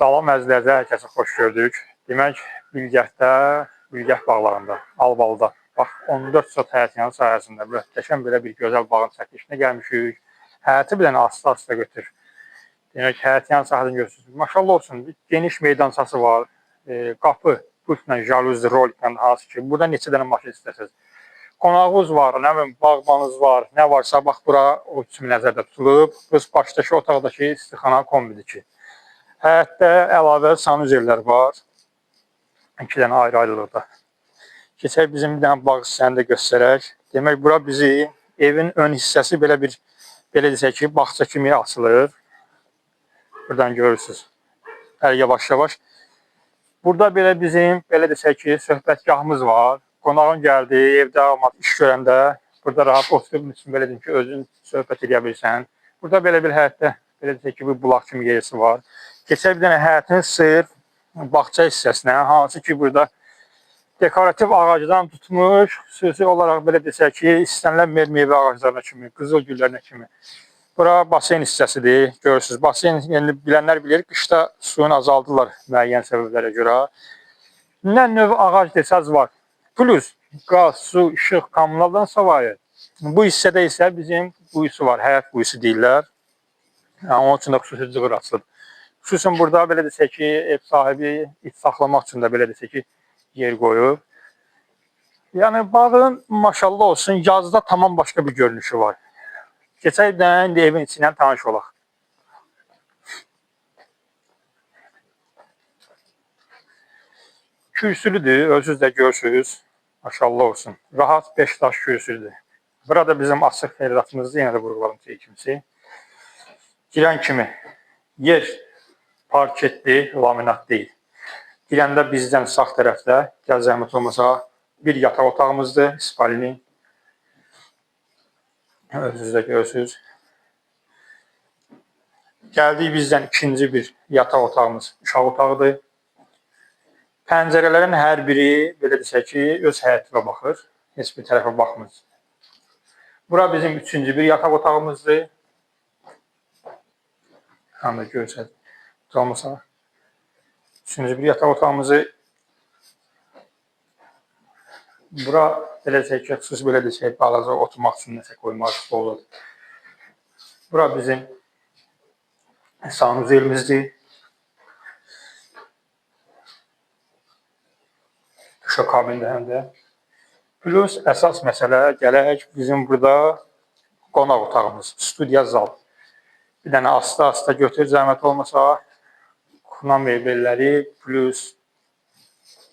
Salam əzizlər, hər kəsi xoş gördük. Demək, Bilgəhdə, Bilgəh bağlarında, Albalıda, bax 14 sot həyətyanı sahəsində möhtəşəm belə bir gözəl bağın çəkilişinə gəlmişik. Həyəti bir dənə asta-asta götür. Demək, həyətyanı sahəsini görürsünüz. Maşallah olsun, bir geniş meydançası var. Qapı pultla, jaluzi, roliklə hansı ki, burada neçə dənə maşın istəsəz. Qonağınız var, nə bilim, bağbanınız var, nə varsa bax bura o kimi nəzərdə tutulub. Qız başdakı otaqdakı istixana kombidir ki. Həyətdə əlavə sanuzellər var. İki dənə ayrı-ayrılıqda. Keçək bizim bir dənə bağ hissəni də göstərək. Demək, bura bizi evin ön hissəsi belə bir, belə desək ki, bağça kimi açılır. Buradan görürsünüz. Hər yavaş-yavaş. Burada belə bizim, belə desək ki, söhbətgahımız var. Qonağın gəldi, evdə olmaz, iş görəndə burada rahat oturub üçün belə deyim ki, özün söhbət edə bilirsən. Burada belə bir həyətdə, belə desək ki, bir bulaq kimi yerisi var. Keçək bir dənə həyətin sırf bağça hissəsinə, hansı ki, burada dekorativ ağacdan tutmuş, xüsusi olaraq belə desək ki, istənilən meyvə ağaclarına kimi, qızıl güllərinə kimi. Bura basen hissəsidir, görürsünüz. Basen, yəni bilənlər bilir, qışda suyun azaldılar müəyyən səbəblərə görə. Nə növ ağac desəz var. Plus qaz, su, işıq, kommunaldan savayı. Bu hissədə isə bizim quyusu var, həyət quyusu deyirlər. Yəni, onun üçün də xüsusi cığır açılıb. Xüsusən burada belə desək ki, ev sahibi it saxlamaq üçün də belə desək ki, yer qoyub. Yəni bağın maşallah olsun yazda tamam başqa bir görünüşü var. Keçək bir dənə indi evin içindən tanış olaq. Kürsülüdür, özünüz də görürsünüz. Maşallah olsun. Rahat 5 daş kürsülüdür. Burada bizim açıq xeyratımızdır, yenə də vurğuladım ki, kimisi. Girən kimi yer parketli, laminat deyil. Girəndə bizdən sağ tərəfdə, gəl zəhmət olmasa, bir yataq otağımızdır, spalni. Özünüz də görürsünüz. Gəldik bizdən ikinci bir yataq otağımız, uşaq otağıdır. Pəncərələrin hər biri, belə desək ki, öz həyətinə baxır. Heç bir tərəfə baxmır. Bura bizim üçüncü bir yataq otağımızdır. Həm də görürsünüz. Olmasa. Üçüncü bir yataq otağımızı bura belə desək ki, xüsusi belə desək, balaca oturmaq üçün nəsə qoymaq stoludur. Bura bizim sanuzelimizdir. Duşa kabində həm də. Plus əsas məsələ gələk bizim burada qonaq otağımız, studiya zal. Bir dənə asta-asta götür, zəhmət olmasa xuna mebelləri plus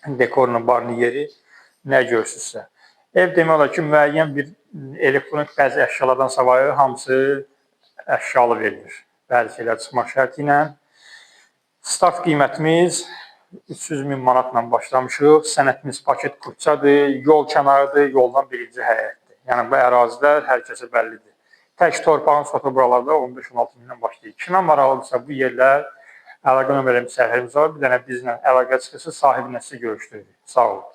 dekorun barını yeri nə görürsünüzsə. Ev demək olar ki, müəyyən bir elektronik bəzi əşyalardan savayı hamısı əşyalı verilir. Bəzi şeylər çıxmaq şərti ilə. Start qiymətimiz 300 min manatla başlamışıq. Sənətimiz paket kupçadır, yol kənarıdır, yoldan birinci həyətdir. Yəni bu ərazilər hər kəsə bəllidir. Tək torpağın sotu buralarda 15-16 mindən başlayır. Kimə maraqlıdırsa bu yerlər əlaqə nömrəmiz səhifəmiz var. Bir dənə bizlə əlaqə çıxırsa sahibinə sizi görüşdürürük. Sağ olun.